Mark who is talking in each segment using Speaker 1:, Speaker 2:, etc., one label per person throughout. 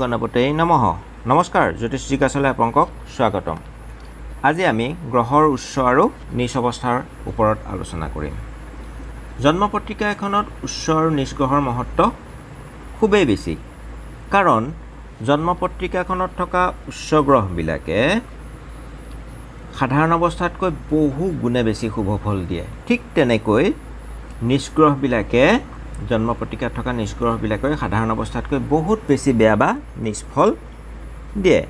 Speaker 1: গণপতয়ে নমঃ। নমস্কাৰ, জ্যোতিষ জিজ্ঞাসালৈ আপোনালোকক স্বাগতম। আজি আমি গ্ৰহৰ উচ্চ আৰু নীচ অৱস্থাৰ ওপৰত আলোচনা কৰিম। জন্মপত্ৰিকা এখনত উচ্চ আৰু নীচ গ্ৰহৰ মহত্ব খুবেই বেছি, কাৰণ জন্মপত্ৰিকাখনত থকা উচ্চ গ্ৰহবিলাকে সাধাৰণ অৱস্থাতকৈ বহু গুণে বেছি শুভ ফল দিয়ে। ঠিক তেনেকৈ নীচ গ্ৰহবিলাকে, জন্মপত্ৰিকাত থকা নীচ গ্ৰহবিলাকে সাধাৰণ অৱস্থাতকৈ বহুত বেছি বেয়া বা নীচ ফল দিয়ে।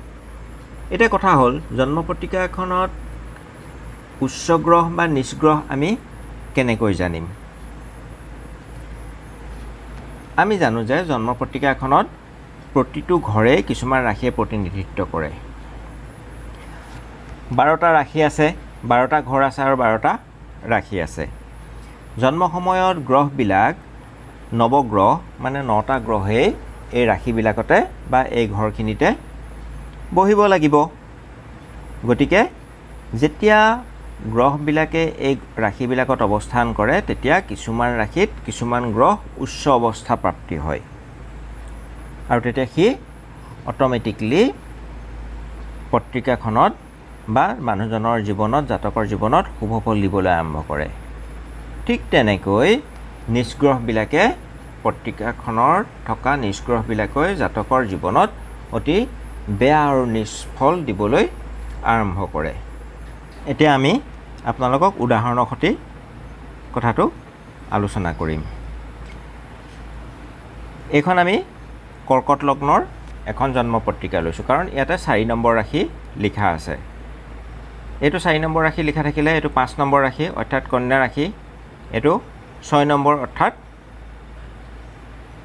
Speaker 1: এতিয়া কথা হ'ল, জন্মপত্ৰিকা এখনত উচ্চ গ্ৰহ বা নীচ গ্ৰহ আমি কেনেকৈ জানিম? আমি জানো যে জন্মপত্ৰিকা এখনত প্ৰতিটো ঘৰে কিছুমান ৰাশিয়ে প্ৰতিনিধিত্ব কৰে। 12টা ৰাশি আছে, 12টা ঘৰ আছে আৰু 12টা ৰাশি আছে। জন্ম সময়ত গ্ৰহবিলাক নৱগ্ৰহ, মানে 9টা গ্ৰহেই এই ৰাশিবিলাকতে বা এই ঘৰখিনিতে বহিব লাগিব। গতিকে যেতিয়া গ্ৰহবিলাকে এই ৰাশিবিলাকত অৱস্থান কৰে, তেতিয়া কিছুমান ৰাশিত কিছুমান গ্ৰহ উচ্চ অৱস্থা প্ৰাপ্তি হয় আৰু তেতিয়া সি অট'মেটিকলি পত্ৰিকাখনত বা মানুহজনৰ জীৱনত, জাতকৰ জীৱনত শুভ ফল দিবলৈ আৰম্ভ কৰে। ঠিক তেনেকৈ নীচ গ্ৰহবিলাকে, পত্ৰিকাখনৰ থকা নীচ গ্ৰহবিলাকে জাতকৰ জীৱনত অতি বেয়া আৰু নীচ ফল দিবলৈ আৰম্ভ কৰে। এতিয়া আমি আপোনালোকক উদাহৰণৰ সৈতে কথাটো আলোচনা কৰিম। এইখন আমি কৰ্কট লগ্নৰ এখন জন্ম পত্ৰিকা লৈছোঁ, কাৰণ ইয়াতে 4 নম্বৰ ৰাশি লিখা আছে। এইটো 4 নম্বৰ ৰাশি লিখা থাকিলে এইটো 5 নম্বৰ ৰাশি অৰ্থাৎ কন্যা ৰাশি, এইটো 6 নম্বৰ অৰ্থাৎ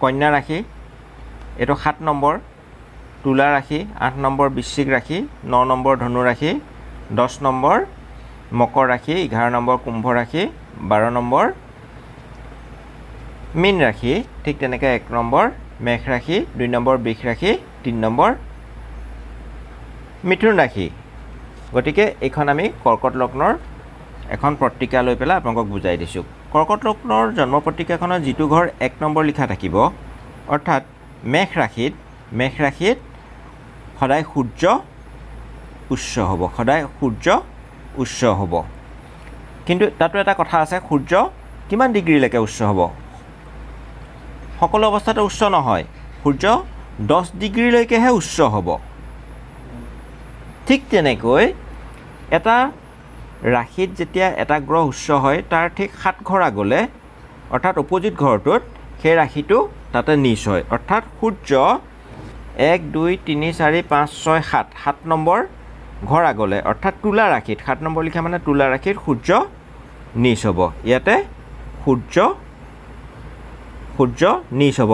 Speaker 1: কন্যা ৰাশি, এইটো 7 নম্বৰ তুলা ৰাশি, 8 নম্বৰ বৃশ্চিক ৰাশি, 9 নম্বৰ ধনু ৰাশি, 10 নম্বৰ মকৰ ৰাশি, 11 নম্বৰ কুম্ভ ৰাশি, 12 নম্বৰ মীন ৰাশি, ঠিক তেনেকৈ 1 নম্বৰ মেষ ৰাশি, 2 নম্বৰ বৃষ ৰাশি, 3 নম্বৰ মিথুন ৰাশি। গতিকে এইখন আমি কৰ্কট লগ্নৰ এখন পত্ৰিকা লৈ পেলাই আপোনালোকক বুজাই দিছোঁ। কৰ্কট লগ্নৰ জন্ম পত্ৰিকাখনত যিটো ঘৰ 1 নম্বৰ লিখা থাকিব, অৰ্থাৎ মেষ ৰাশিত, মেষ ৰাশিত সদায় সূৰ্য উচ্চ হ'ব, সদায় সূৰ্য উচ্চ হ'ব। কিন্তু তাতো এটা কথা আছে, সূৰ্য কিমান ডিগ্ৰীলৈকে উচ্চ হ'ব? সকলো অৱস্থাতে উচ্চ নহয়, সূৰ্য 10 ডিগ্ৰীলৈকেহে উচ্চ হ'ব। ঠিক তেনেকৈ এটা ৰাশিত যেতিয়া এটা গ্ৰহ উচ্চ হয়, তাৰ ঠিক 7 ঘৰ আগলৈ, অৰ্থাৎ অপজিট ঘৰটোত সেই ৰাশিটো তাতে নীচ হয়। অৰ্থাৎ সূৰ্য 1, 2, 3, 4, 5, 6, 7, 7 নম্বৰ ঘৰ আগলৈ, অৰ্থাৎ তুলা ৰাশিত, 7 নম্বৰ লিখা মানে তুলা ৰাশিত সূৰ্য নীচ হ'ব। ইয়াতে সূৰ্য নীচ হ'ব,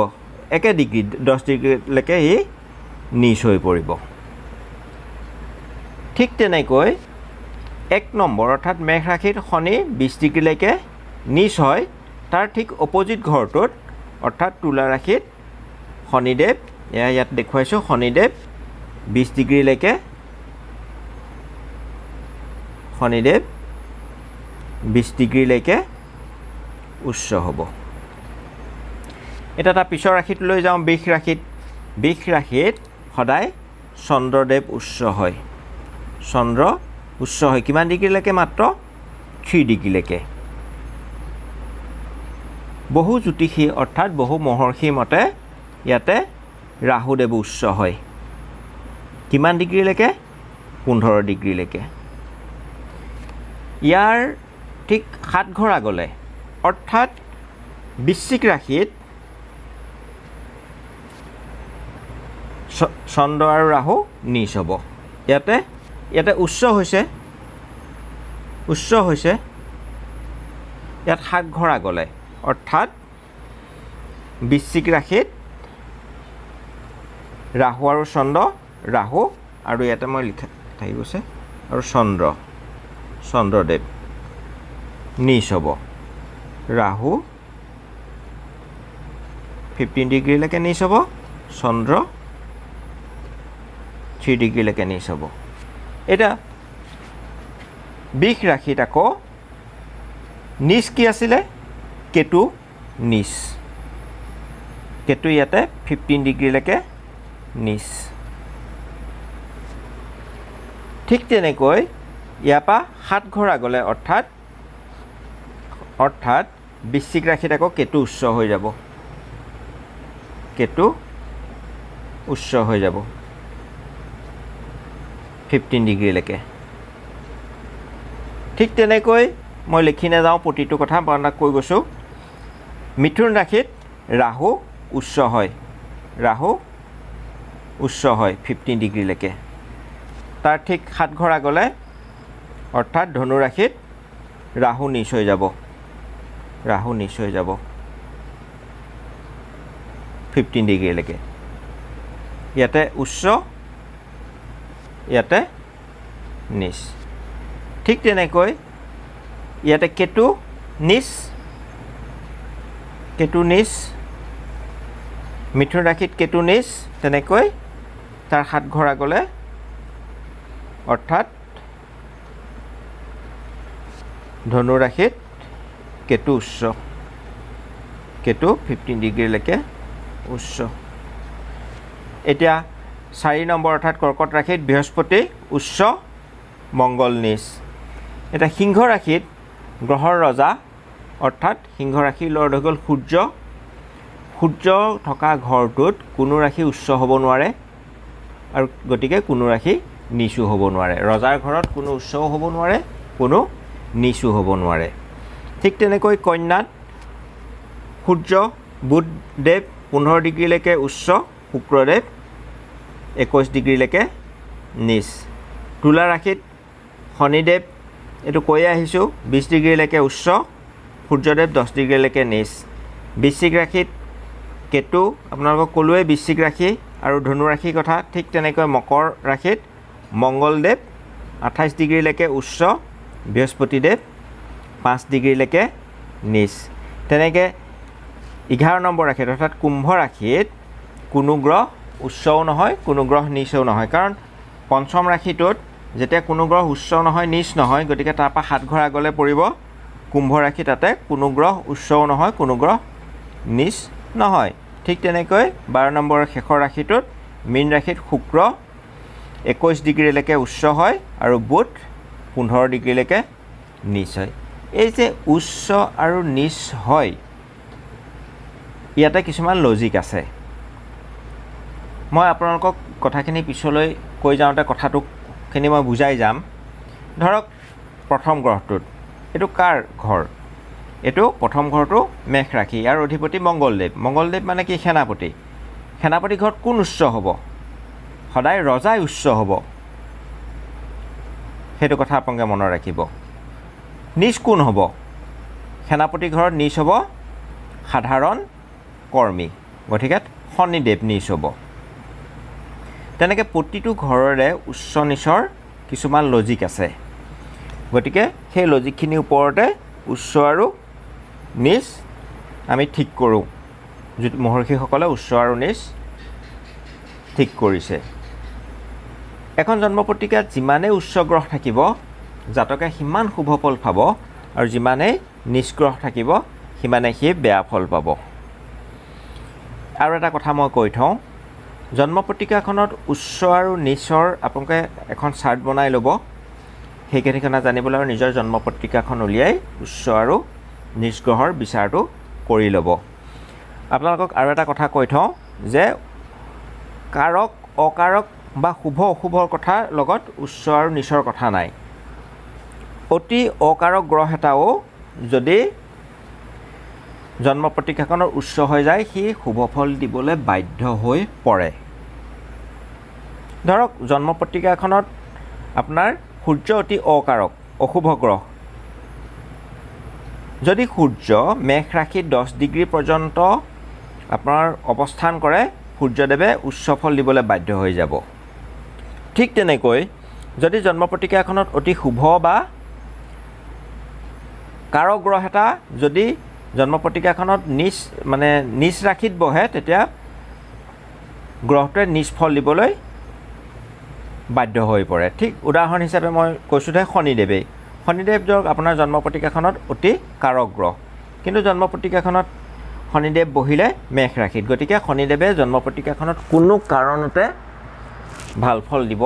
Speaker 1: একে ডিগ্ৰী, 10 ডিগ্ৰীলৈকে সি নীচ হৈ পৰিব। ঠিক তেনেকৈ 1 নম্বৰ অৰ্থাৎ মেষ ৰাশিত শনি 20 ডিগ্ৰীলৈকে নীচ হয়, তাৰ ঠিক অপজিট ঘৰটোত অৰ্থাৎ তুলা ৰাশিত শনিদেৱ, এয়া ইয়াত দেখুৱাইছোঁ, শনিদেৱ 20 ডিগ্ৰীলৈকে, শনিদেৱ 20 ডিগ্ৰীলৈকে উচ্চ হ'ব। এতিয়া তাৰ পিছৰ ৰাশিটোলৈ যাওঁ, বৃষ ৰাশিত। বৃষ ৰাশিত সদায় চন্দ্ৰদেৱ উচ্চ হয়, চন্দ্ৰ উচ্চ হয় কিমান ডিগ্ৰীলৈকে? মাত্ৰ 3 ডিগ্ৰীলৈকে। বহু জ্যোতিষী অৰ্থাৎ বহু মহৰ্ষিৰ মতে ইয়াতে ৰাহুদেৱ উচ্চ হয় কিমান ডিগ্ৰীলৈকে? 15 ডিগ্ৰীলৈকে। ইয়াৰ ঠিক 7 ঘৰ আগলৈ অৰ্থাৎ বৃশ্চিক ৰাশিত চন্দ্ৰ আৰু ৰাহু নীচ হ'ব। ইয়াতে উচ্চ হৈছে, উচ্চ হৈছে ইয়াত 7 ঘৰ আগলৈ অৰ্থাৎ বৃশ্চিক ৰাশিত ৰাহু আৰু চন্দ্ৰ, ৰাহু আৰু ইয়াতে মই লিখা থাকি গৈছে আৰু চন্দ্ৰ, চন্দ্ৰদেৱ নীচ হ'ব। ৰাহু 15 ডিগ্ৰীলৈকে নীচ হ'ব, চন্দ্ৰ 3 ডিগ্ৰীলৈকে নীচ হ'ব। এতিয়া বৃষ ৰাশিত আকৌ নীচ কি আছিলে? কেতু নীচ। কেতু ইয়াতে 15 ডিগ্ৰীলৈকে নীচ। ঠিক তেনেকৈ ইয়াৰ পৰা 7 ঘৰ আগলৈ অৰ্থাৎ বৃশ্চিক ৰাশিত আকৌ কেতু উচ্চ হৈ যাব, কেতু উচ্চ হৈ যাব 15 ডিগ্ৰীলৈকে। ঠিক তেনেকৈ মই লিখি নাযাওঁ প্ৰতিটো কথা, আপোনাক কৈ গৈছোঁ। মিথুন ৰাশিত ৰাহু উচ্চ হয়, ৰাহু উচ্চ হয় 15 ডিগ্ৰীলৈকে। তাৰ ঠিক 7 ঘৰ আগলৈ অৰ্থাৎ ধনু ৰাশিত ৰাহু নীচ হৈ যাব, ৰাহু নীচ হৈ যাব 15 ডিগ্ৰীলৈকে। ইয়াতে উচ্চ, ইয়াতে নীচ। ঠিক তেনেকৈ ইয়াতে কেতু নীচ, কেতু নীচ, মিথুন ৰাশিত কেতু নীচ, তেনেকৈ তাৰ 7 ঘৰ আগলৈ অৰ্থাৎ ধনু ৰাশিত কেতু উচ্চ, কেতু 15 ডিগ্ৰীলৈকে উচ্চ। এতিয়া 4 নম্বৰ অৰ্থাৎ কৰ্কট ৰাশিত বৃহস্পতি উচ্চ, মংগল নীচ। এতিয়া সিংহ ৰাশিত গ্ৰহৰ ৰজা অৰ্থাৎ সিংহ ৰাশিৰ লৰ্ড হৈ গ'ল সূৰ্য। সূৰ্য থকা ঘৰটোত কোনো ৰাশি উচ্চ হ'ব নোৱাৰে আৰু গতিকে কোনো ৰাশি নীচো হ'ব নোৱাৰে। ৰজাৰ ঘৰত কোনো উচ্চও হ'ব নোৱাৰে, কোনো নীচো হ'ব নোৱাৰে। ঠিক তেনেকৈ কন্যাত সূৰ্য, বুধদেৱ 15 ডিগ্ৰীলৈকে উচ্চ, শুক্ৰদেৱ 21 ডিগ্ৰীলৈকে নীচ। তুলা ৰাশিত শনিদেৱ, এইটো কৈয়ে আহিছোঁ, 20 ডিগ্ৰীলৈকে উচ্চ, সূৰ্যদেৱ 10 ডিগ্ৰীলৈকে নীচ। বৃশ্চিক ৰাশিত কেতু, আপোনালোকক ক'লোৱেই বৃশ্চিক ৰাশি আৰু ধনু ৰাশিৰ কথা। ঠিক তেনেকৈ মকৰ ৰাশিত মংগলদেৱ 28 ডিগ্ৰীলৈকে উচ্চ, বৃহস্পতিদেৱ 5 ডিগ্ৰীলৈকে নীচ। তেনেকৈ 11 নম্বৰ ৰাশিত অৰ্থাৎ কুম্ভ ৰাশিত কোনো গ্ৰহ উচ্চও নহয়, কোনো গ্ৰহ নীচও নহয়। কাৰণ পঞ্চম ৰাশিটোত যেতিয়া কোনো গ্ৰহ উচ্চ নহয়, নীচ নহয়, গতিকে তাৰ পৰা 7 ঘৰ আগলৈ পৰিব কুম্ভ ৰাশি, তাতে কোনো গ্ৰহ উচ্চও নহয়, কোনো গ্ৰহ নীচ নহয়। ঠিক তেনেকৈ 12 নম্বৰৰ শেষৰ ৰাশিটোত মীন ৰাশিত শুক্ৰ 21 ডিগ্ৰীলৈকে উচ্চ হয় আৰু বুধ 15 ডিগ্ৰীলৈকে নীচ হয়। এই যে উচ্চ আৰু নীচ হয়, ইয়াতে কিছুমান লজিক আছে। মই আপোনালোকক কথাখিনি পিছলৈ কৈ যাওঁতে কথাটোখিনি মই বুজাই যাম। ধৰক প্ৰথম গ্ৰহটোত এইটো কাৰ ঘৰ? এইটো প্ৰথম ঘৰটো মেষ ৰাশি, ইয়াৰ অধিপতি মংগলদেৱ। মংগলদেৱ মানে কি? সেনাপতি। সেনাপতি ঘৰত কোন উচ্চ হ'ব? সদায় ৰজাই উচ্চ হ'ব, সেইটো কথা আপোনালোকে মনত ৰাখিব। নীচ কোন হ'ব? সেনাপতি ঘৰত নীচ হ'ব সাধাৰণ কৰ্মী, গতিকে শনিদেৱ নীচ হ'ব। তেনেকৈ প্ৰতিটো ঘৰৰে উচ্চ নীচৰ কিছুমান লজিক আছে, গতিকে সেই লজিকখিনিৰ ওপৰতে উচ্চ আৰু নীচ আমি ঠিক কৰোঁ। মহৰ্ষিসকলে উচ্চ আৰু নীচ ঠিক কৰিছে। এখন জন্মপত্ৰিকাত যিমানেই উচ্চ গ্ৰহ থাকিব, জাতকে সিমান শুভ ফল পাব, আৰু যিমানেই নীচ গ্ৰহ থাকিব সিমানে সি বেয়া ফল পাব। আৰু এটা কথা মই কৈ থওঁ, জন্মপত্ৰিকাখনত উচ্চ আৰু নীচৰ আপোনালোকে এখন চাৰ্ট বনাই ল'ব। সেইখিনি কথা জানিবলৈ আৰু নিজৰ জন্মপত্ৰিকাখন উলিয়াই উচ্চ আৰু নীচ গ্ৰহৰ বিচাৰটো কৰি ল'ব। আপোনালোকক আৰু এটা কথা কৈ থওঁ যে কাৰক অকাৰক বা শুভ অশুভৰ কথাৰ লগত উচ্চ আৰু নীচৰ কথা নাই। অতি অকাৰক গ্ৰহ এটাও যদি জন্মপত্ৰিকাখনৰ উচ্চ হৈ যায়, সি শুভ ফল দিবলৈ বাধ্য হৈ পৰে। ধৰক জন্মপত্ৰিকাখনত আপোনাৰ সূৰ্য অতি অকাৰক অশুভ গ্ৰহ, যদি সূৰ্য মেষ ৰাশিত 10 ডিগ্ৰী পৰ্যন্ত আপোনাৰ অৱস্থান কৰে, সূৰ্যদেৱে উচ্চ ফল দিবলৈ বাধ্য হৈ যাব। ঠিক তেনেকৈ যদি জন্মপত্ৰিকাখনত অতি শুভ বা কাৰক গ্ৰহ এটা যদি জন্মপত্ৰিকাখনত নীচ মানে নীচ ৰাশিত বহে, তেতিয়া গ্ৰহটোৱে নীচ ফল দিবলৈ বাধ্য হৈ পৰে। ঠিক উদাহৰণ হিচাপে মই কৈছোঁ যে শনিদেৱেই, শনিদেৱ ধৰক আপোনাৰ জন্মপত্ৰিকাখনত অতি কাৰক গ্ৰহ, কিন্তু জন্মপত্ৰিকাখনত শনিদেৱ বহিলে মেষ ৰাশিত। গতিকে শনিদেৱে জন্মপত্ৰিকাখনত কোনো কাৰণতে ভাল ফল দিব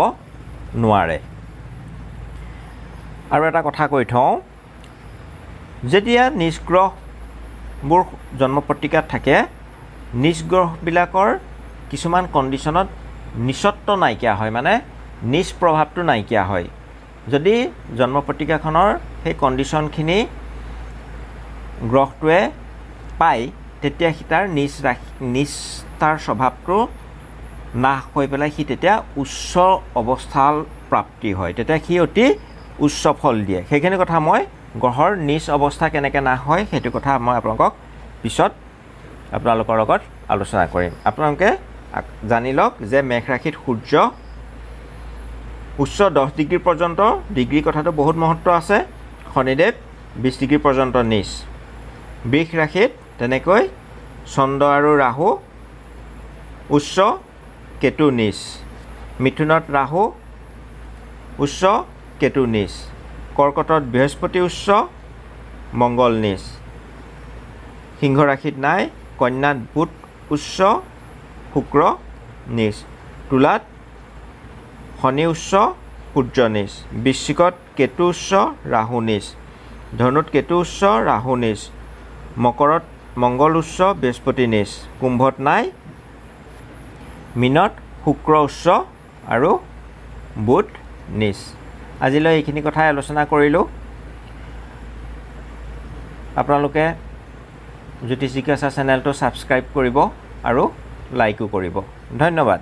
Speaker 1: নোৱাৰে। আৰু এটা কথা কৈ থওঁ, যেতিয়া নিজ গ্ৰহবোৰ জন্মপত্ৰিকাত থাকে, নিজ গ্ৰহবিলাকৰ কিছুমান কণ্ডিশ্যনত নিচত্ব নাইকিয়া হয়, মানে নিজ প্ৰভাৱটো নাইকিয়া হয়। যদি জন্মপত্ৰিকাখনৰ সেই কণ্ডিশ্যনখিনি গ্ৰহটোৱে পায়, তেতিয়া সি তাৰ নিজ ৰাশি, নিজ তাৰ স্বভাৱটো নাশ হৈ পেলাই সি তেতিয়া উচ্চ অৱস্থাৰ প্ৰাপ্তি হয়, তেতিয়া সি অতি উচ্চ ফল দিয়ে। সেইখিনি কথা মই গ্ৰহৰ নিজ অৱস্থা কেনেকৈ নাশ হয় সেইটো কথা মই আপোনালোকক পিছত আপোনালোকৰ লগত আলোচনা কৰিম। আপোনালোকে জানি লওক যে মেষ ৰাশিত সূৰ্য উচ্চ 10 ডিগ্ৰী পৰ্যন্ত, ডিগ্ৰী কথাটো বহুত মহত্ব আছে, শনিদেৱ 20 ডিগ্ৰী পৰ্যন্ত নিচ। বৃষ ৰাশিত তেনেকৈ চন্দ্ৰ আৰু ৰাহু উচ্চ, কেতু নিচ। মিথুনত ৰাহু উচ্চ, কেতু নিচ। কৰ্কটত বৃহস্পতি উচ্চ, মংগল নিচ। সিংহ ৰাশিত নাই। কন্যাত বুধ উচ্চ, শুক্ৰ নিচ। তুলাত শনি উচ্চ, সূৰ্য নিচ। বৃশ্চিকত কেতু উচ্চ, ৰাহু নিচ। ধনুত কেতু উচ্চ, ৰাহু নিচ। মকৰত মংগল উচ্চ, বৃহস্পতি নিচ। কুম্ভত নাই। মীনত শুক্ৰ উচ্চ আৰু বুধ নিচ। আজিলৈ এইখিনি কথাই আলোচনা কৰিলোঁ। আপোনালোকে জ্যোতিষ জিজ্ঞাসা চেনেলটো ছাবস্ক্ৰাইব কৰিব আৰু লাইকো কৰিব। ধন্যবাদ।